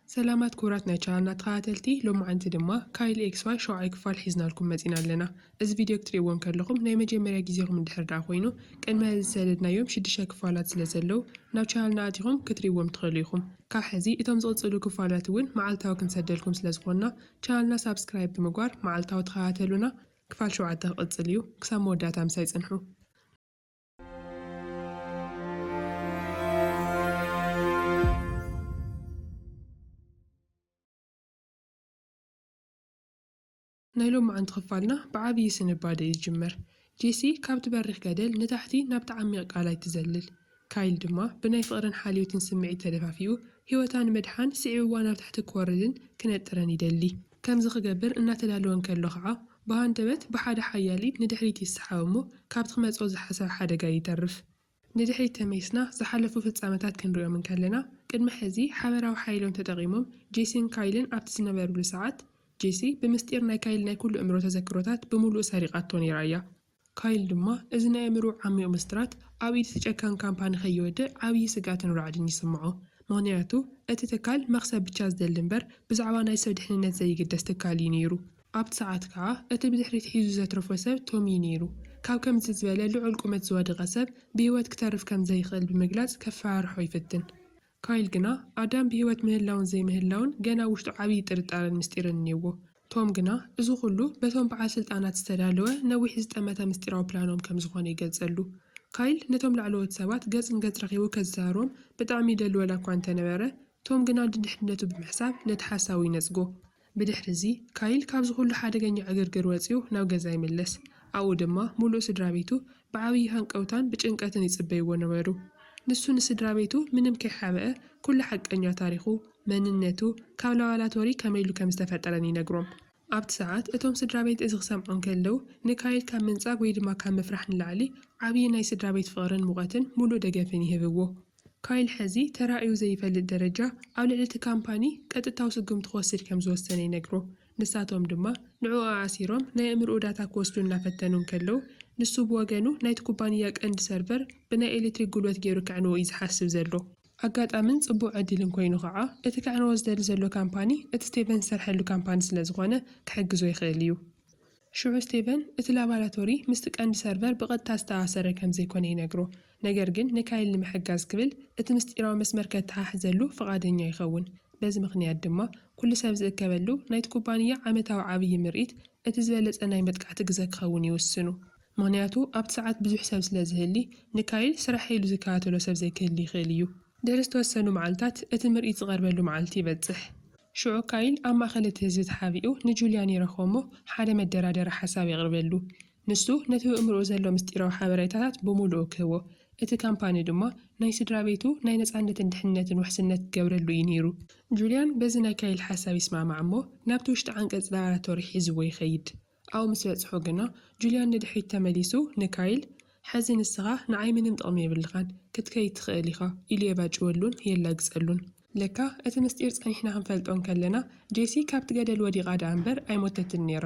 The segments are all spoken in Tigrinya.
ሰላማት ክቡራት ናይ ቻናልና ተኸታተልቲ፣ ሎማዓንቲ ድማ ካይል ኤክስ ዋይ ሸውዓይ ክፋል ሒዝናልኩም መጺና ኣለና። እዚ ቪድዮ ክትርእይዎ እንከለኹም ናይ መጀመርያ ግዜኹም እንድሕር ደኣ ኮይኑ፣ ቅድሚ ሕዚ ዝሰደድናዮም ሽዱሽተ ክፋላት ስለ ዘለዉ ናብ ቻናልና ኣቲኹም ክትርእይዎም ትኽእሉ ኢኹም። ካብ ሕዚ እቶም ዝቕጽሉ ክፋላት እውን መዓልታዊ ክንሰደልኩም ስለ ዝኾንና ቻናልና ሳብስክራይብ ብምግባር መዓልታዊ ተኸታተሉና። ክፋል ሸውዓተ ክቕጽል እዩ። ክሳብ መወዳእታ ምሳይ ጽንሑ። ናይ ሎማዓንቲ ክፋልና ብዓብዪ ስንባደ እዩ ዝጅመር። ጄሲ ካብቲ በሪኽ ገደል ንታሕቲ ናብቲ ዓሚቕ ቃላይ ትዘልል። ካይል ድማ ብናይ ፍቕርን ሓልዮትን ስምዒት ተደፋፊኡ ህይወታ ንምድሓን ስዒብዋ ናብ ታሕቲ ክወርድን ክነጥረን ይደሊ። ከምዚ ክገብር እናተዳለወ እንከሎ ኸዓ ብሃንደበት ብሓደ ሓያል ኢድ ንድሕሪት ይሰሓብ እሞ ካብቲ ክመጾ ዝሓሰበ ሓደጋ ይተርፍ። ንድሕሪት ተመሊስና ዝሓለፉ ፍጻመታት ክንሪኦም እንከለና፣ ቅድሚ ሕዚ ሓበራዊ ሓይሎም ተጠቒሞም ጄሲን ካይልን ኣብቲ ዝነበርሉ ሰዓት፣ ጄሲ ብምስጢር ናይ ካይል ናይ ኩሉ እምሮ ተዘክሮታት ብምሉኡ ሰሪቓቶ ነይራ እያ። ካይል ድማ እዚ ናይ ኣእምሮ ዓሚቕ ምስጢራት ኣብ ኢድ እቲ ጨካን ካምፓኒ ከይወድቕ ዓብዪ ስግኣትን ራዕድን ይስምዖ። ምኽንያቱ እቲ ትካል መኽሰብ ብቻ ዝደሊ እምበር ብዛዕባ ናይ ሰብ ድሕንነት ዘይግደስ ትካል እዩ ነይሩ። ኣብቲ ሰዓት ከኣ እቲ ብድሕሪት ሒዙ ዘትረፎ ሰብ ቶም እዩ ነይሩ። ካብ ከምዚ ዝበለ ልዑል ቁመት ዝወደቐ ሰብ ብህይወት ክተርፍ ከም ዘይኽእል ብምግላጽ ከፈራርሖ ይፍትን። ካይል ግና ኣዳም ብህይወት ምህላውን ዘይምህላውን ገና ውሽጡ ዓብዪ ጥርጣረን ምስጢርን እኒአዎ። ቶም ግና እዚ ኩሉ በቶም በዓል ስልጣናት ዝተዳለወ ነዊሕ ዝጠመተ ምስጢራዊ ፕላኖም ከም ዝኾነ ይገልጸሉ። ካይል ነቶም ላዕለዎት ሰባት ገጽ ንገጽ ረኺቡ ከዘራርቦም ብጣዕሚ ይደሊ ወላ እኳ እንተነበረ፣ ቶም ግና ንድሕነቱ ብምሕሳብ ነቲ ሓሳቡ ይነጽጎ። ብድሕሪ እዚ ካይል ካብዚ ኩሉ ሓደገኛ ዕግርግር ወጺኡ ናብ ገዛ ይምለስ። ኣብኡ ድማ ምሉእ ስድራ ቤቱ ብዓብዪ ሃንቀውታን ብጭንቀትን ይጽበይዎ ነበሩ። ንሱ ንስድራ ቤቱ ምንም ከይሓብአ ኩሉ ሓቀኛ ታሪኹ፣ መንነቱ፣ ካብ ላባላቶሪ ከመይ ኢሉ ከም ዝተፈጠረን ይነግሮም። ኣብቲ ሰዓት እቶም ስድራ ቤት እዚ ክሰምዑ እንከለዉ ንካይል ካብ ምንጻግ ወይ ድማ ካብ ምፍራሕ ንላዕሊ ዓብዪ ናይ ስድራ ቤት ፍቕርን ሙቐትን ሙሉእ ደገፍን ይህብዎ። ካይል ሕዚ ተራእዩ ዘይፈልጥ ደረጃ ኣብ ልዕሊ እቲ ካምፓኒ ቀጥታዊ ስጉምቲ ክወስድ ከም ዝወሰነ ይነግሮ። ንሳቶም ድማ ንዕኡ ኣኣሲሮም ናይ ኣእምሮ ዳታ ክወስዱ እናፈተኑ እንከለዉ፣ ንሱ ብወገኑ ናይቲ ኩባንያ ቀንዲ ሰርቨር ብናይ ኤሌክትሪክ ጉልበት ገይሩ ከዕንዎ እዩ ዝሓስብ ዘሎ። ኣጋጣምን ጽቡቕ ዕድልን ኮይኑ ኸዓ፣ እቲ ከዕንዎ ዝደሊ ዘሎ ካምፓኒ እቲ ስቴቨን ዝሰርሐሉ ካምፓኒ ስለ ዝኾነ ክሕግዞ ይኽእል እዩ። ሽዑ ስቴቨን እቲ ላባራቶሪ ምስቲ ቀንዲ ሰርቨር ብቐጥታ ዝተኣሳሰረ ከም ዘይኮነ ይነግሮ። ነገር ግን ንካይል ንምሕጋዝ ክብል እቲ ምስጢራዊ መስመር ከተሓሕዘሉ ፍቓደኛ ይኸውን። በዚ ምኽንያት ድማ ኩሉ ሰብ ዝእከበሉ ናይቲ ኩባንያ ዓመታዊ ዓብዪ ምርኢት እቲ ዝበለጸ ናይ መጥቃዕቲ ግዘ ክኸውን ይውስኑ። ምኽንያቱ ኣብቲ ሰዓት ብዙሕ ሰብ ስለ ዝህሊ ንካይል ስራሕ ኢሉ ዝከታተሎ ሰብ ዘይክህሊ ይኽእል እዩ። ድሕሪ ዝተወሰኑ መዓልታት እቲ ምርኢት ዝቐርበሉ መዓልቲ ይበጽሕ። ሽዑ ካይል ኣብ ማእከል እቲ ህዝቢ ተሓቢኡ ንጁልያን ይረኽቦ እሞ ሓደ መደራደሪ ሓሳብ የቕርበሉ። ንሱ ነቲ ብእምርኡ ዘሎ ምስጢራዊ ሓበሬታታት ብምሉኡ ክህቦ። እቲ ካምፓኒ ድማ ናይ ስድራ ቤቱ ናይ ነጻነትን ድሕንነትን ውሕስነት ክገብረሉ እዩ ነይሩ። ጁልያን በዚ ናይ ካይል ሓሳብ ይስማማዕ እሞ ናብቲ ውሽጢ ዓንቀጽ ላባራቶሪ ሒዝዎ ይኸይድ። ኣብኡ ምስ በጽሑ ግና ጁልያን ንድሕሪት ተመሊሱ ንካይል፣ "ሕዚ ንስኻ ንዓይ ምንም ጥቕሚ የብልኻን፣ ክትከይድ ትኽእል ኢኻ" ኢሉ የባጭወሉን የላግጸሉን። ለካ እቲ ምስጢር ጸኒሕና ክንፈልጦ እንከለና፣ ጄሲ ካብቲ ገደል ወዲቓ ደኣ እምበር ኣይሞተትን ነይራ።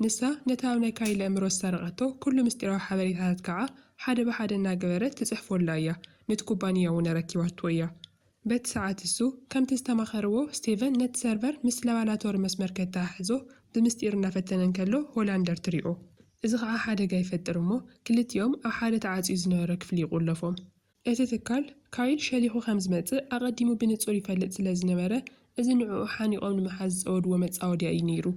ንሳ ነቲ ኣብ ናይ ካይል ኣእምሮ ዝሰረቐቶ ኩሉ ምስጢራዊ ሓበሬታታት ከኣ ሓደ ብሓደ እናገበረት ትጽሕፈላ እያ፣ ነቲ ኩባንያ እውን ኣረኪባቶ እያ። በቲ ሰዓት እሱ፣ ከምቲ ዝተማኸርዎ፣ ስቴቨን ነቲ ሰርቨር ምስ ላባላቶሪ መስመር ከተሓሕዞ ብምስጢር እናፈተነ እንከሎ ሆላንደር ትሪኦ። እዚ ኸዓ ሓደጋ ይፈጥር እሞ ክልቲኦም ኣብ ሓደ ተዓጽዩ ዝነበረ ክፍሊ ይቑለፎም። እቲ ትካል ካይል ሸሊኹ ከም ዝመጽእ ኣቐዲሙ ብንጹር ይፈልጥ ስለ ዝነበረ፣ እዚ ንዕኡ ሓኒቖም ንምሓዝ ዝጸወድዎ መጻወድያ እዩ ነይሩ።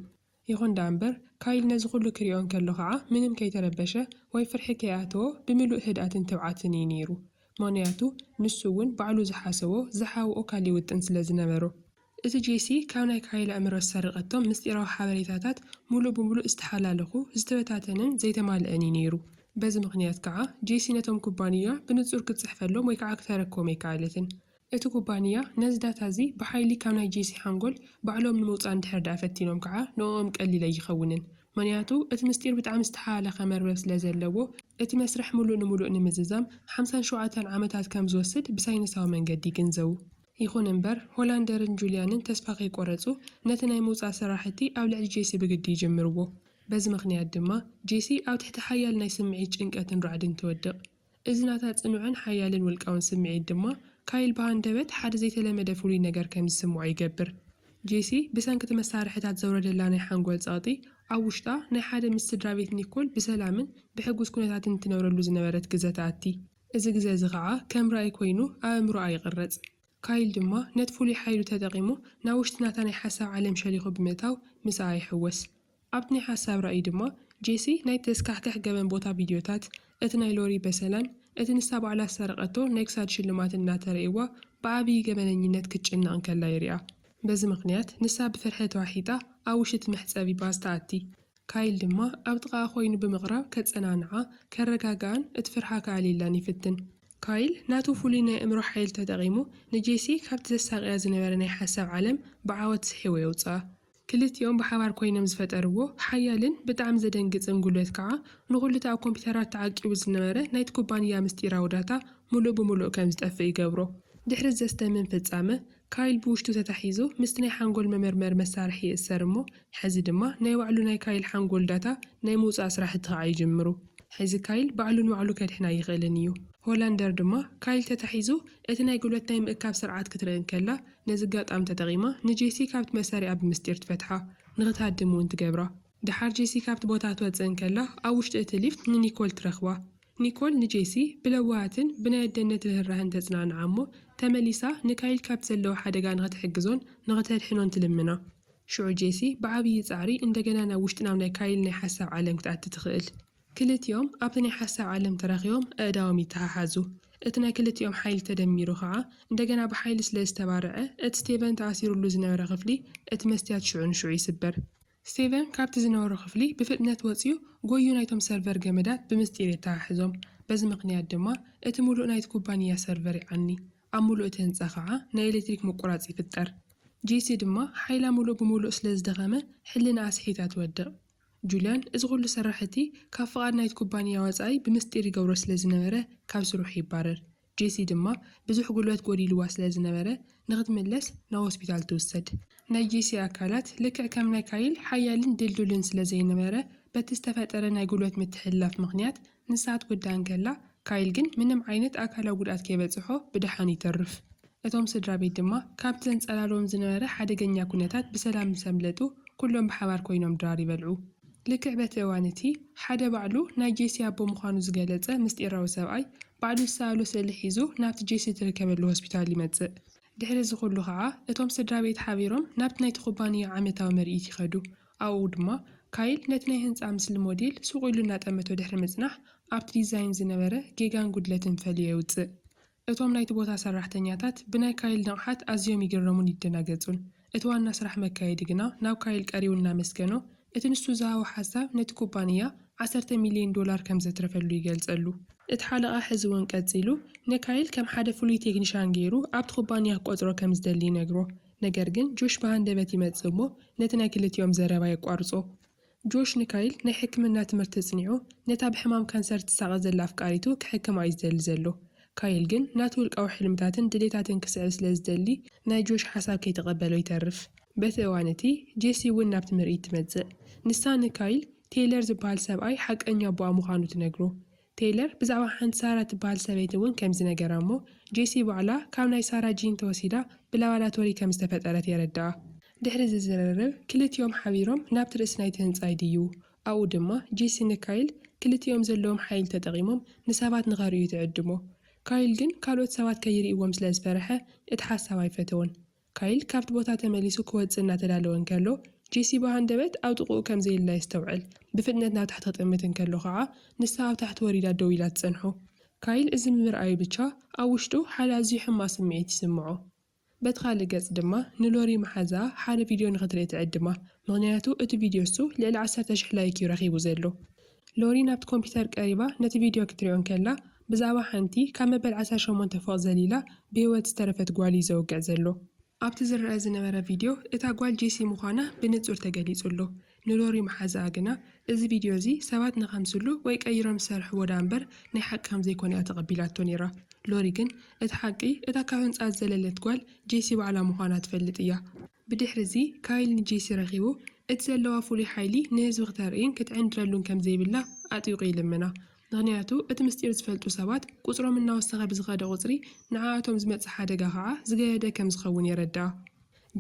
ይኹን ደኣ እምበር፣ ካይል ነዚ ኩሉ ክሪኦ እንከሎ ኸዓ ምንም ከይተረበሸ ወይ ፍርሒ ከይኣተዎ ብምሉእ ህድኣትን ትብዓትን እዩ ነይሩ። ምኽንያቱ ንሱ እውን ባዕሉ ዝሓሰቦ ዝሓብኦ ካሊእ ውጥን ስለ ዝነበሮ። እቲ ጄሲ ካብ ናይ ካይል ኣእምሮ ዝሰርቐቶም ምስጢራዊ ሓበሬታታት ሙሉእ ብሙሉእ ዝተሓላለኹ፣ ዝተበታተነን ዘይተማልአን እዩ ነይሩ። በዚ ምኽንያት ከዓ ጄሲ ነቶም ኩባንያ ብንጹር ክትጽሕፈሎም ወይ ከዓ ክተረክቦም ኣይከኣለትን። እቲ ኩባንያ ነዚ ዳታ እዚ ብሓይሊ ካብ ናይ ጄሲ ሓንጎል ባዕሎም ንምውጻእ እንድሕር ደኣ ፈቲኖም ከዓ ንዕኦም ቀሊል ኣይኸውንን። ምኽንያቱ እቲ ምስጢር ብጣዕሚ ዝተሓላለኸ መርበብ ስለ ዘለዎ፣ እቲ መስርሕ ሙሉእ ንሙሉእ ንምዝዛም ሓምሳን ሸውዓተን ዓመታት ከም ዝወስድ ብሳይንሳዊ መንገዲ ይግንዘቡ። ይኹን እምበር፣ ሆላንደርን ጁልያንን ተስፋ ከይቆረጹ ነቲ ናይ ምውጻእ ስራሕቲ ኣብ ልዕሊ ጄሲ ብግዲ ይጅምርዎ። በዚ ምኽንያት ድማ ጄሲ ኣብ ትሕቲ ሓያል ናይ ስምዒት ጭንቀትን ራዕድን ትወድቕ። እዚ ናታ ጽኑዕን ሓያልን ውልቃውን ስምዒት ድማ ካይል ብሃንደበት ሓደ ዘይተለመደ ፍሉይ ነገር ከም ዝስምዖ ይገብር። ጄሲ ብሰንኪ እቲ መሳርሕታት ዘውረደላ ናይ ሓንጎል ጸቕጢ ኣብ ውሽጣ ናይ ሓደ ምስ ስድራ ቤት ኒኮል ብሰላምን ብሕጉስ ኩነታትን ትነብረሉ ዝነበረት ግዘ ትኣቲ። እዚ ግዘ እዚ ኸዓ ከም ራእይ ኮይኑ ኣእምሮኣ ይቕረጽ። ካይል ድማ ነቲ ፍሉይ ሓይሉ ተጠቒሙ ናብ ውሽጢ ናታ ናይ ሓሳብ ዓለም ሸሊኹ ብምእታው ምስኣ ይሕወስ። ኣብቲ ናይ ሓሳብ ራእይ ድማ ጄሲ ናይ ተስካሕክሕ ገበን ቦታ ቪድዮታት፣ እቲ ናይ ሎሪ በሰላን እቲ ንሳ ባዕላ ዝሰረቐቶ ናይ ክሳድ ሽልማትን እናተረእይዋ ብዓብዪ ገበነኝነት ክትጭነቕ እንከላ የሪኣ። በዚ ምኽንያት ንሳ ብፍርሒ ተዋሒጣ ኣብ ውሽጢ እቲ መሕጸቢ ባስ ትኣቲ። ካይል ድማ ኣብ ጥቓኣ ኮይኑ ብምቕራብ ከጸናንዓ፣ ከረጋግኣን እቲ ፍርሓ ከኣልየላን ይፍትን። ካይል ናቱ ፍሉይ ናይ ኣእምሮ ሓይል ተጠቒሙ ንጄሲ ካብቲ ዘሳቕያ ዝነበረ ናይ ሓሳብ ዓለም ብዓወት ስሒዎ የውጽኣ። ክልቲኦም ብሓባር ኮይኖም ዝፈጠርዎ ሓያልን ብጣዕሚ ዘደንግጽን ጉልበት ከዓ ንኹሉ እቲ ኣብ ኮምፒውተራት ተዓቂቡ ዝነበረ ናይቲ ኩባንያ ምስጢራዊ ዳታ ሙሉእ ብሙሉእ ከም ዝጠፍእ ይገብሮ። ድሕሪ ዘስደምም ፍጻመ፣ ካይል ብውሽጡ ተታሒዙ ምስቲ ናይ ሓንጎል መመርመሪ መሳርሒ ይእሰር እሞ፣ ሕዚ ድማ ናይ ባዕሉ ናይ ካይል ሓንጎል ዳታ ናይ ምውጻእ ስራሕቲ ከዓ ይጅምሩ። ሕዚ ካይል ባዕሉ ንባዕሉ ከድሕን ኣይኽእልን እዩ። ሆላንደር ድማ ካይል ተታሒዙ እቲ ናይ ጉልበት ናይ ምእካብ ስርዓት ክትርኢ እንከላ፣ ነዚ ኣጋጣሚ ተጠቒማ ንጄሲ ካብቲ መሳርያ ብምስጢር ትፈትሓ፣ ንኽትሃድም እውን ትገብራ። ደሓር ጄሲ ካብቲ ቦታ ክትወጽእ እንከላ፣ ኣብ ውሽጢ እቲ ሊፍት ንኒኮል ትረኽባ። ኒኮል ንጄሲ ብለዋሃትን ብናይ ኣደነት ርህራህን ተጽናንዓ እሞ፣ ተመሊሳ ንካይል ካብቲ ዘለዎ ሓደጋ ንኽትሕግዞን ንኽተድሕኖን ትልምና። ሽዑ ጄሲ ብዓብዪ ጻዕሪ እንደገና ናብ ውሽጢ ናብ ናይ ካይል ናይ ሓሳብ ዓለም ክትኣቲ ትኽእል። ክልቲኦም ኣብቲ ናይ ሓሳብ ዓለም ተራኺቦም ኣእዳዎም ይተሓሓዙ። እቲ ናይ ክልቲኦም ሓይሊ ተደሚሩ ኸዓ እንደገና ብሓይሊ ስለ ዝተባርዐ፣ እቲ ስቴቨን ተኣሲሩሉ ዝነበረ ክፍሊ እቲ መስትያት ሽዑ ንሽዑ ይስበር። ስቴቨን ካብቲ ዝነበሮ ክፍሊ ብፍጥነት ወጺኡ ጎዩ ናይቶም ሰርቨር ገመዳት ብምስጢር የተሓሕዞም። በዚ ምኽንያት ድማ እቲ ሙሉእ ናይቲ ኩባንያ ሰርቨር ይዓኒ። ኣብ ሙሉእ እቲ ህንጻ ኸዓ ናይ ኤሌክትሪክ ምቁራጽ ይፍጠር። ጄሲ ድማ ሓይላ ሙሉእ ብሙሉእ ስለ ዝደኸመ ሕልናኣ ስሒታ ትወድቕ። ጁልያን እዚ ኩሉ ሰራሕቲ ካብ ፍቓድ ናይቲ ኩባንያ ወጻኢ ብምስጢር ይገብሮ ስለ ዝነበረ ካብ ስርሑ ይባረር። ጄሲ ድማ ብዙሕ ጉልበት ጎዲልዋ ስለ ዝነበረ ንኽትምለስ ናብ ሆስፒታል ትውሰድ። ናይ ጄሲ ኣካላት ልክዕ ከም ናይ ካይል ሓያልን ድልዱልን ስለ ዘይነበረ በቲ ዝተፈጠረ ናይ ጉልበት ምትሕልላፍ ምኽንያት ንሳ ትጉዳእ እንከላ ካይል ግን ምንም ዓይነት ኣካላዊ ጉድኣት ከይበጽሖ ብደሓን ይተርፍ። እቶም ስድራ ቤት ድማ ካብቲ ዘንጸላልዎም ዝነበረ ሓደገኛ ኩነታት ብሰላም ምስ ኣምለጡ ኩሎም ብሓባር ኮይኖም ድራር ይበልዑ። ልክዕ በቲ እዋን እቲ ሓደ ባዕሉ ናይ ጄሲ ኣቦ ምዃኑ ዝገለጸ ምስጢራዊ ሰብኣይ ባዕሉ ዝሰኣሎ ስእሊ ሒዙ ናብቲ ጄሲ ትርከበሉ ሆስፒታል ይመጽእ። ድሕሪ እዚ ኩሉ ኸዓ እቶም ስድራ ቤት ሓቢሮም ናብቲ ናይቲ ኩባንያ ዓመታዊ ምርኢት ይኸዱ። ኣብኡ ድማ ካይል ነቲ ናይ ህንጻ ምስሊ ሞዴል ሱቕ ኢሉ እናጠመቶ ድሕሪ ምጽናሕ ኣብቲ ዲዛይን ዝነበረ ጌጋን ጉድለትን ፈልዮ የውጽእ። እቶም ናይቲ ቦታ ሰራሕተኛታት ብናይ ካይል ንቕሓት ኣዝዮም ይግረሙን ይደናገጹን። እቲ ዋና ስራሕ መካየዲ ግና ናብ ካይል ቀሪቡ እናመስገኖ እቲ ንሱ ዝሃቦ ሓሳብ ነቲ ኩባንያ ዓሰርተ ሚልዮን ዶላር ከም ዘትረፈሉ ይገልጸሉ። እቲ ሓለቓ ሕዚ እውን ቀጺሉ ንካይል ከም ሓደ ፍሉይ ቴክኒሻን ገይሩ ኣብቲ ኩባንያ ክቆጽሮ ከም ዝደሊ ይነግሮ። ነገር ግን ጆሽ ብሃንደበት ይመጽእ እሞ ነቲ ናይ ክልቲኦም ዘረባ የቋርጾ። ጆሽ ንካይል ናይ ሕክምና ትምህርቲ ጽኒዑ ነታ ብሕማም ካንሰር ትሳቐ ዘላ ኣፍቃሪቱ ክሕክማ እዩ ዝደሊ ዘሎ። ካይል ግን ናቱ ውልቃዊ ሕልምታትን ድሌታትን ክስዕብ ስለ ዝደሊ ናይ ጆሽ ሓሳብ ከይተቐበሎ ይተርፍ። በቲ እዋን እቲ ጄሲ እውን ናብቲ ምርኢት ትመጽእ። ንሳ ንካይል ቴይለር ዝበሃል ሰብኣይ ሓቀኛ ኣቦኣ ምዃኑ ትነግሮ። ቴይለር ብዛዕባ ሓንቲ ሳራ ትበሃል ሰበይቲ እውን ከምዚ ነገራ እሞ ጄሲ ባዕላ ካብ ናይ ሳራ ጂን ተወሲዳ ብላባላቶሪ ከም ዝተፈጠረት የረድኣ። ድሕሪ እዚ ዝርርብ ክልቲኦም ሓቢሮም ናብቲ ርእሲ ናይቲ ህንጻ ይድይቡ። ኣብኡ ድማ ጄሲ ንካይል ክልቲኦም ዘለዎም ሓይሊ ተጠቒሞም ንሰባት ንኸርእዩ ትዕድሞ። ካይል ግን ካልኦት ሰባት ከይርእይዎም ስለ ዝፈርሐ እቲ ሓሳብ ኣይፈተዎን። ካይል ካብቲ ቦታ ተመሊሱ ክወጽእ እናተዳለወ እንከሎ ጄሲ ብሃንደበት ኣብ ጥቕኡ ከም ዘየላ የስተውዕል። ብፍጥነት ናብ ታሕቲ ክጥምት እንከሎ ኸዓ ንሳ ኣብ ታሕቲ ወሪዳ ደው ኢላ ትጸንሖ። ካይል እዚ ብምርኣዩ ብቻ ኣብ ውሽጡ ሓደ ኣዝዩ ሕማቕ ስምዒት ይስምዖ። በቲ ካልእ ገጽ ድማ ንሎሪ መሓዛኣ ሓደ ቪድዮ ንኽትርኢ ትዕድማ። ምኽንያቱ እቲ ቪድዮ እሱ ልዕሊ ዓሰርተ ሽሕ ላይክ እዩ ረኺቡ ዘሎ። ሎሪ ናብቲ ኮምፒውተር ቀሪባ ነቲ ቪድዮ ክትሪኦ እንከላ ብዛዕባ ሓንቲ ካብ መበል ዓሰርተ ሸሞንተ ፎቕ ዘሊላ ብህይወት ዝተረፈት ጓል እዩ ዘውግዕ ዘሎ። ኣብቲ ዝረአ ዝነበረ ቪድዮ እታ ጓል ጄሲ ምዃና ብንጹር ተገሊጹ ኣሎ። ንሎሪ መሓዛኣ ግና እዚ ቪድዮ እዚ ሰባት ንኸምስሉ ወይ ቀይሮም ዝሰርሕዎ ደኣ እምበር ናይ ሓቂ ከም ዘይኮነ እያ ተቐቢላቶ ነይራ። ሎሪ ግን እቲ ሓቂ እታ ካብ ህንጻ ዝዘለለት ጓል ጄሲ ባዕላ ምዃና ትፈልጥ እያ። ብድሕሪ እዚ ካይል ንጄሲ ረኺቡ እቲ ዘለዋ ፍሉይ ሓይሊ ንህዝቢ ክተርእይን ክትዕንድረሉን ከም ዘይብላ ኣጥቢቑ ይልምና። ምኽንያቱ እቲ ምስጢር ዝፈልጡ ሰባት ቁጽሮም እናወሰኸ ብዝኸደ ቁጽሪ ንዓኣቶም ዝመጽእ ሓደጋ ኸዓ ዝገደደ ከም ዝኸውን የረድኣ።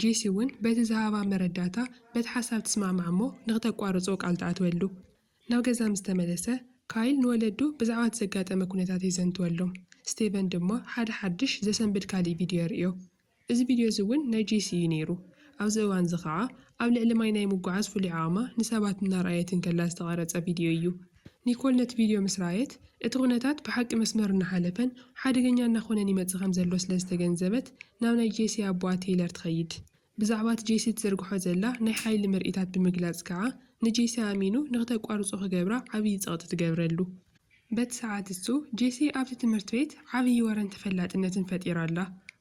ጄሲ እውን በቲ ዝሃባ መረዳእታ በቲ ሓሳብ ትስማማዕ እሞ ንክተቋርጾ ቃል ትኣትወሉ። ናብ ገዛ ምስ ተመለሰ ካይል ንወለዱ ብዛዕባ እቲ ዘጋጠመ ኩነታት የዘንትወሎም። ስቴቨን ድማ ሓደ ሓድሽ ዘሰንብድ ካሊእ ቪድዮ የርእዮ። እዚ ቪድዮ እዚ እውን ናይ ጄሲ እዩ ነይሩ። ኣብዚ እዋን እዚ ኸዓ ኣብ ልዕሊ ማይ ናይ ምጉዓዝ ፍሉይ ዓቕማ ንሰባት እናረኣየት እንከላ ዝተቐረጸ ቪድዮ እዩ። ኒኮል ነቲ ቪድዮ ምስ ረኣየት እቲ ኩነታት ብሓቂ መስመር እናሓለፈን ሓደገኛ እናኾነን ይመጽእ ከም ዘሎ ስለ ዝተገንዘበት ናብ ናይ ጄሲ ኣቦኣ ቴይለር ትኸይድ። ብዛዕባ እቲ ጄሲ ትዘርግሖ ዘላ ናይ ሓይሊ ምርኢታት ብምግላጽ ከኣ ንጄሲ ኣሚኑ ንክተቋርጾ ክገብራ ዓብዪ ጸቕጢ ትገብረሉ። በቲ ሰዓት እሱ ጄሲ ኣብቲ ትምህርቲ ቤት ዓብዪ ወረን ተፈላጥነትን ፈጢራ ኣላ።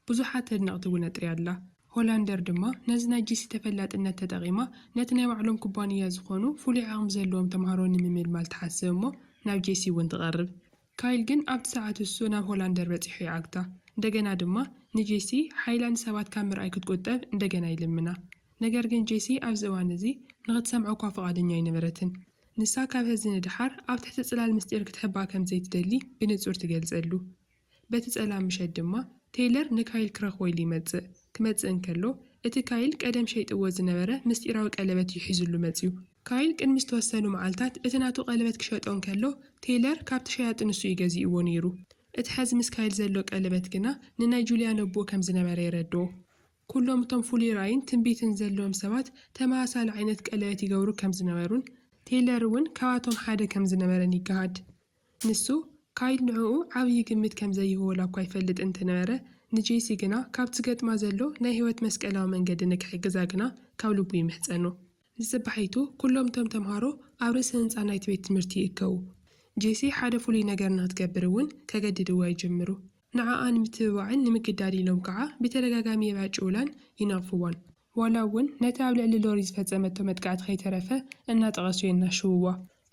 ብዙሓት ተድነቕቲ እውን ኣጥርያ ኣላ። ሆላንደር ድማ ነዚ ናይ ጄሲ ተፈላጥነት ተጠቒማ ነቲ ናይ ባዕሎም ኩባንያ ዝኾኑ ፍሉይ ዓቕሚ ዘለዎም ተምሃሮ ንምምልማል ትሓስብ እሞ ናብ ጄሲ እውን ትቐርብ። ካይል ግን ኣብቲ ሰዓት እሱ ናብ ሆላንደር በጺሑ ይዓግታ። እንደገና ድማ ንጄሲ ሓይላ ንሰባት ካብ ምርኣይ ክትቁጠብ እንደገና ይልምና። ነገር ግን ጄሲ ኣብዚ እዋን እዚ ንኽትሰምዖ እኳ ፍቓደኛ ኣይነበረትን። ንሳ ካብ ሕዚ ንደሓር ኣብ ትሕቲ ጽላል ምስጢር ክትሕባእ ከም ዘይትደሊ ብንጹር ትገልጸሉ። በቲ ጸላም ምሸት ድማ ቴይለር ንካይል ክረኽቦ ኢሉ ይመጽእ። ክመጽእ እንከሎ እቲ ካይል ቀደም ሸይጥዎ ዝነበረ ምስጢራዊ ቀለበት እዩ ሒዙሉ መጽዩ። ካይል ቅድሚ ዝተወሰኑ መዓልታት እቲ ናቱ ቀለበት ክሸጦ እንከሎ ቴይለር ካብቲ ሸያጢ ንሱ እዩ ገዚእዎ ነይሩ። እቲ ሕዚ ምስ ካይል ዘሎ ቀለበት ግና ንናይ ጁልያን ኣቦኡ ከም ዝነበረ የረድኦ። ኩሎም እቶም ፍሉይ ራእይን ትንቢትን ዘለዎም ሰባት ተመሳሳሊ ዓይነት ቀለበት ይገብሩ ከም ዝነበሩን ቴይለር እውን ካብኣቶም ሓደ ከም ዝነበረን ይገሃድ። ንሱ ካይል ንዕኡ ዓብዪ ግምት ከም ዘይህቦ ዋላ እኳ ይፈልጥ እንተነበረ ንጄሲ ግና ካብቲ ዝገጥማ ዘሎ ናይ ህይወት መስቀላዊ መንገዲ ንክሕግዛ ግና ካብ ልቡ ይምሕጸኖ። ንጽባሒቱ ኩሎም እቶም ተምሃሮ ኣብ ርእሲ ህንጻ ናይቲ ቤት ትምህርቲ ይእከቡ። ጄሲ ሓደ ፍሉይ ነገር ንክትገብር እውን ከገድድዋ ይጅምሩ። ንዓኣ ንምትብባዕን ንምግዳድ ኢሎም ከዓ ብተደጋጋሚ የባጭውላን ይነቕፍዋን። ዋላ እውን ነቲ ኣብ ልዕሊ ሎሪ ዝፈጸመቶ መጥቃዕቲ ከይተረፈ እናጠቐሱ የናሽውዋ።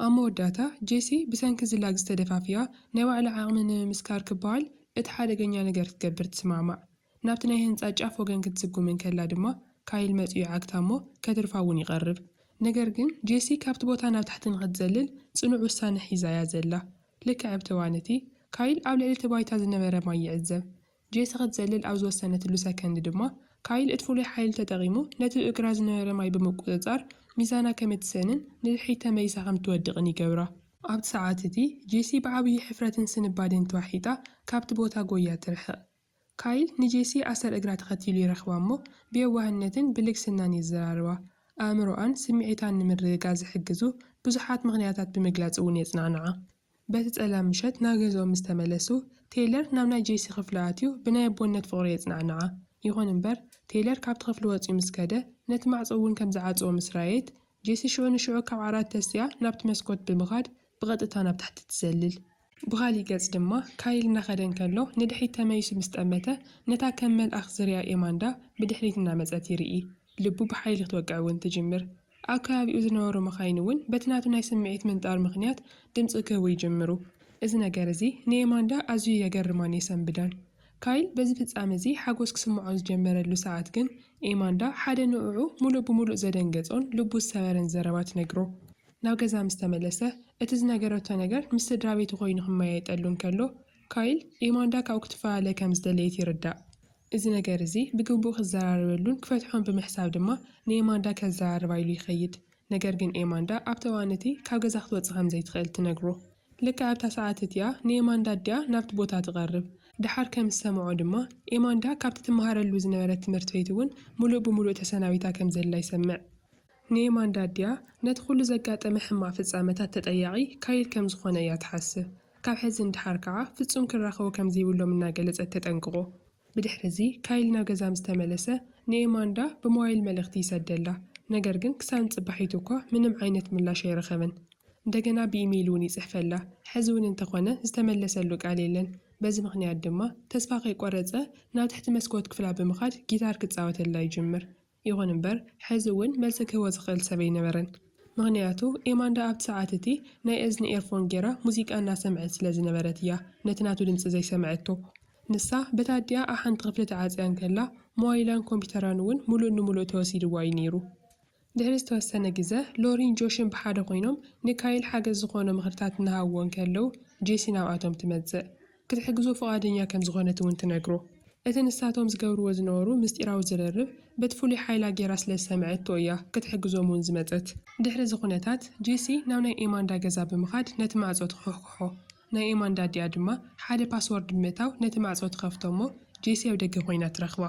ኣብ መወዳእታ ጄሲ ብሰንኪ ዝላግ ዝተደፋፍያ ናይ ባዕላ ዓቕሚ ንምምስካር ክበሃል እቲ ሓደገኛ ነገር ክትገብር ትስማማዕ። ናብቲ ናይ ህንጻ ጫፍ ወገን ክትስጉም እንከላ ድማ ካይል መጺኡ ይዓግታ እሞ ከትርፋ እውን ይቐርብ። ነገር ግን ጄሲ ካብቲ ቦታ ናብ ታሕቲ ንኽትዘልል ጽኑዕ ውሳነ ሒዛ እያ ዘላ። ልክዕ ኣብቲ እዋን እቲ ካይል ኣብ ልዕሊ እቲ ባይታ ዝነበረ ማይ ይዕዘብ። ጄሲ ክትዘልል ኣብ ዝወሰነትሉ ሰከንድ ድማ ካይል እቲ ፍሉይ ሓይሊ ተጠቒሙ ነቲ ብእግራ ዝነበረ ማይ ብምቁጽጻር ሚዛና ከም እትስእንን ንድሕሪት ተመሊሳ ከም ትወድቕን ይገብራ። ኣብቲ ሰዓት እቲ ጄሲ ብዓብዪ ሕፍረትን ስንባደን ተዋሒጣ ካብቲ ቦታ ጎያ ትርሕቕ። ካይል ንጄሲ ኣሰር እግራ ተኸቲሉ ይረኽባ እሞ ብየዋህነትን ብልግስናን የዘራርባ። ኣእምሮኣን ስምዒታን ንምርግጋእ ዝሕግዙ ብዙሓት ምኽንያታት ብምግላጽ እውን የጽናንዓ። በቲ ጸላም ምሸት ናብ ገዝኦም ምስ ተመለሱ ቴይለር ናብ ናይ ጄሲ ክፍሊ ኣትዩ ብናይ ኣቦነት ፍቕሩ የጽናንዓ። ይኹን እምበር ቴይለር ካብቲ ክፍሊ ወጺኡ ምስ ከደ ነቲ ማዕጾ እውን ከም ዝዓጽዎ ምስ ረኣየት ጄሲ ሽዑ ንሽዑ ካብ ዓራት ተሲኣ ናብቲ መስኮት ብምኻድ ብቐጥታ ናብ ታሕቲ ትዘልል። ብኻሊእ ገጽ ድማ ካይል እናኸደ እንከሎ ንድሕሪት ተመሊሱ ምስ ጠመተ ነታ ከም መልኣኽ ዝሪኣ ኤማንዳ ብድሕሪት እናመጸት ይርኢ። ልቡ ብሓይሊ ክትወቅዕ እውን ትጅምር። ኣብ ከባቢኡ ዝነበሩ መኻይን እውን በቲ ናቱ ናይ ስምዒት ምንጣር ምኽንያት ድምጺ ክህቡ ይጅምሩ። እዚ ነገር እዚ ንኤማንዳ ኣዝዩ የገርማን የሰንብዳን። ካይል በዚ ፍጻመ እዚ ሓጎስ ክስምዖ ዝጀመረሉ ሰዓት ግን ኤማንዳ ሓደ ንዕኡ ሙሉእ ብሙሉእ ዘደንገጾን ልቡ ዝሰበረን ዘረባ ትነግሮ። ናብ ገዛ ምስ ተመለሰ እቲ ዝነገረቶ ነገር ምስ ስድራ ቤቱ ኮይኑ ክመያየጠሉ እንከሎ ካይል ኤማንዳ ካብኡ ክትፈላለ ከም ዝደለየት ይርዳእ። እዚ ነገር እዚ ብግቡእ ክዘራረበሉን ክፈትሖን ብምሕሳብ ድማ ንኤማንዳ ከዘራርባ ኢሉ ይኸይድ። ነገር ግን ኤማንዳ ኣብቲ እዋን እቲ ካብ ገዛ ክትወጽእ ከም ዘይትኽእል ትነግሮ። ልክዕ ኣብታ ሰዓት እቲኣ ንኤማንዳ ኣዲኣ ናብቲ ቦታ ትቐርብ። ደሓር ከም ዝሰምዖ ድማ ኤማንዳ ካብቲ ትመሃረሉ ዝነበረት ትምህርቲ ቤት እውን ሙሉእ ብሙሉእ ተሰናቢታ ከም ዘላ ይሰምዕ። ንኤማንዳ ኣዲኣ ነቲ ኩሉ ዘጋጠመ ሕማቕ ፍጻመታት ተጠያቒ ካይል ከም ዝኾነ እያ ትሓስብ። ካብ ሕዚ ንደሓር ከዓ ፍጹም ክራኸቡ ከም ዘይብሎም እናገለጸት ተጠንቅቖ። ብድሕሪ እዚ ካይል ናብ ገዛ ምስ ተመለሰ ንኤማንዳ ብሞባይል መልእኽቲ ይሰደላ። ነገር ግን ክሳብ ንጽባሒቱ እኳ ምንም ዓይነት ምላሽ ኣይረኸበን። እንደገና ብኢሜይል እውን ይጽሕፈላ። ሕዚ እውን እንተኾነ ዝተመለሰሉ ቃል የለን። በዚ ምኽንያት ድማ ተስፋ ከይቆረጸ ናብ ትሕቲ መስኮት ክፍላ ብምኻድ ጊታር ክጻወተላ ይጅምር። ይኹን እምበር ሕዚ እውን መልሲ ክህቦ ዝኽእል ሰብ ኣይነበረን። ምኽንያቱ ኤማንዳ ኣብቲ ሰዓት እቲ ናይ እዝኒ ኤርፎን ጌራ ሙዚቃ እናሰምዐት ስለ ዝነበረት እያ ነቲ ናቱ ድምጺ ዘይሰምዐቶ። ንሳ በታ ኣዲኣ ኣብ ሓንቲ ክፍሊ ተዓጽያ እንከላ ሞባይላን ኮምፒተራን እውን ሙሉእ ንሙሉእ ተወሲድዋ እዩ ነይሩ። ድሕሪ ዝተወሰነ ግዘ ሎሪን ጆሽን ብሓደ ኮይኖም ንካይል ሓገዝ ዝኾኖ ምኽርታት እናሃብዎ እንከለዉ ጄሲ ናብኣቶም ትመጽእ። ክትሕግዞ ፍቓደኛ ከም ዝኾነት እውን ትነግሮ። እቲ ንሳቶም ዝገብርዎ ዝነበሩ ምስጢራዊ ዝርርብ በቲ ፍሉይ ሓይላ ጌራ ስለ ዝሰምዐቶ እያ ክትሕግዞም እውን ዝመጸት። ድሕሪ እዚ ኩነታት፣ ጄሲ ናብ ናይ ኤማንዳ ገዛ ብምኻድ ነቲ ማዕጾ ትኹሕኩሖ። ናይ ኤማንዳ ኣዲኣ ድማ ሓደ ፓስወርድ ብምእታው ነቲ ማዕጾ ትኸፍቶ እሞ፣ ጄሲ ኣብ ደገ ኮይና ትረኽባ።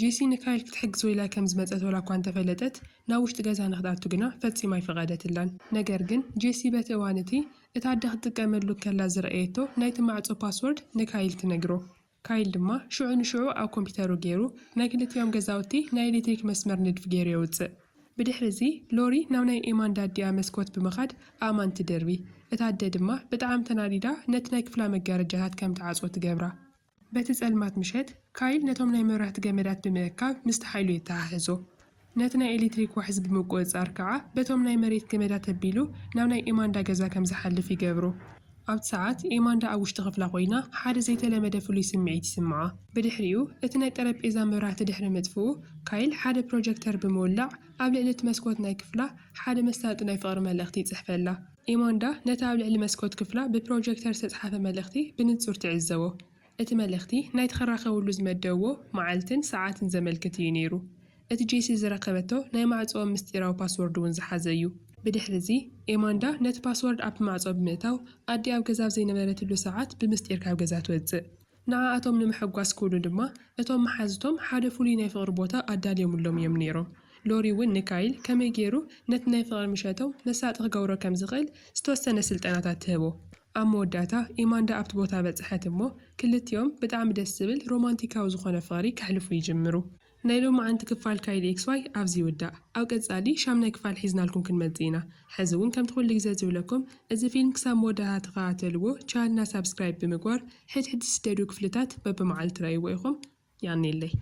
ጄሲ ንካይል ክትሕግዞ ኢላ ከም ዝመጸት ወላ እኳ እንተፈለጠት፣ ናብ ውሽጢ ገዛ ንክትኣቱ ግና ፈጺማ ኣይፈቐደትላን። ነገር ግን፣ ጄሲ በቲ እዋን እቲ እታ ኣደ ክትጥቀመሉ ከላ ዝረኣየቶ ናይቲ ማዕጾ ፓስወርድ ንካይል ትነግሮ። ካይል ድማ ሽዑ ንሽዑ ኣብ ኮምፒተሩ ገይሩ ናይ ክልቲኦም ገዛውቲ ናይ ኤሌክትሪክ መስመር ንድፊ ገይሩ የውጽእ። ብድሕሪ እዚ ሎሪ ናብ ናይ ኤማንዳ ኣዲኣ መስኮት ብምኻድ ኣእማን ትደርቢ። እታ ኣደ ድማ ብጣዕሚ ተናዲዳ ነቲ ናይ ክፍላ መጋረጃታት ከም ትዓጽዎ ትገብራ። በቲ ጸልማት ምሸት ካይል ነቶም ናይ መብራህቲ ገመዳት ብምእካብ ምስቲ ሓይሉ የተሓሕዞ። ነቲ ናይ ኤሌክትሪክ ዋሕዚ ብምቁጽጻር ከኣ በቶም ናይ መሬት ገመዳት ኣቢሉ ናብ ናይ ኤማንዳ ገዛ ከም ዝሓልፍ ይገብሮ። ኣብቲ ሰዓት ኤማንዳ ኣብ ውሽጢ ክፍላ ኮይና ሓደ ዘይተለመደ ፍሉይ ስምዒት ይስምዓ። ብድሕሪኡ እቲ ናይ ጠረጴዛ መብራህቲ ድሕሪ ምጥፍኡ ካይል ሓደ ፕሮጀክተር ብምውላዕ ኣብ ልዕሊ እቲ መስኮት ናይ ክፍላ ሓደ መሳጢ ናይ ፍቕሪ መልእኽቲ ይጽሕፈላ። ኤማንዳ ነቲ ኣብ ልዕሊ መስኮት ክፍላ ብፕሮጀክተር ዝተጽሓፈ መልእኽቲ ብንጹር ትዕዘቦ። እቲ መልእኽቲ ናይቲ ክራኸብሉ ዝመደብዎ መዓልትን ሰዓትን ዘመልክት እዩ ነይሩ። እቲ ጄሲ ዝረኸበቶ ናይ ማዕጾኦም ምስጢራዊ ፓስወርድ እውን ዝሓዘ እዩ። ብድሕሪ እዚ ኤማንዳ ነቲ ፓስወርድ ኣብቲ ማዕጾ ብምእታው ኣዲኣ ኣብ ገዛ ኣብ ዘይነበረትሉ ሰዓት ብምስጢር ካብ ገዛ ትወጽእ። ንዓኣቶም ንምሕጓስ ክብሉ ድማ እቶም መሓዝቶም ሓደ ፍሉይ ናይ ፍቕሪ ቦታ ኣዳልዮምሎም እዮም ነይሮም። ሎሪ እውን ንካይል ከመይ ገይሩ ነቲ ናይ ፍቕሪ ምሸቶም መሳጢ ክገብሮ ከም ዝኽእል ዝተወሰነ ስልጠናታት ትህቦ። ኣብ መወዳእታ ኤማንዳ ኣብቲ ቦታ በጽሐት እሞ ክልቲኦም ብጣዕሚ ደስ ዝብል ሮማንቲካዊ ዝኾነ ፍቕሪ ከሕልፉ ይጅምሩ። ናይ ሎማዓንቲ ክፋል ካይል ኤክስ ዋይ ኣብዚ ይውዳእ። ኣብ ቀጻሊ ሻምናይ ክፋል ሒዝናልኩም ክንመጽእ ኢና። ሕዚ እውን ከምቲ ኩሉ ግዜ ዝብለኩም እዚ ፊልም ክሳብ መወዳእታ ተኸታተልዎ፣ ቻነልና ሳብስክራይብ ብምግባር ሕድሕድ ዝስደዱ ክፍልታት በብመዓልቲ ረእይዎ ኢኹም። ያኔለይ።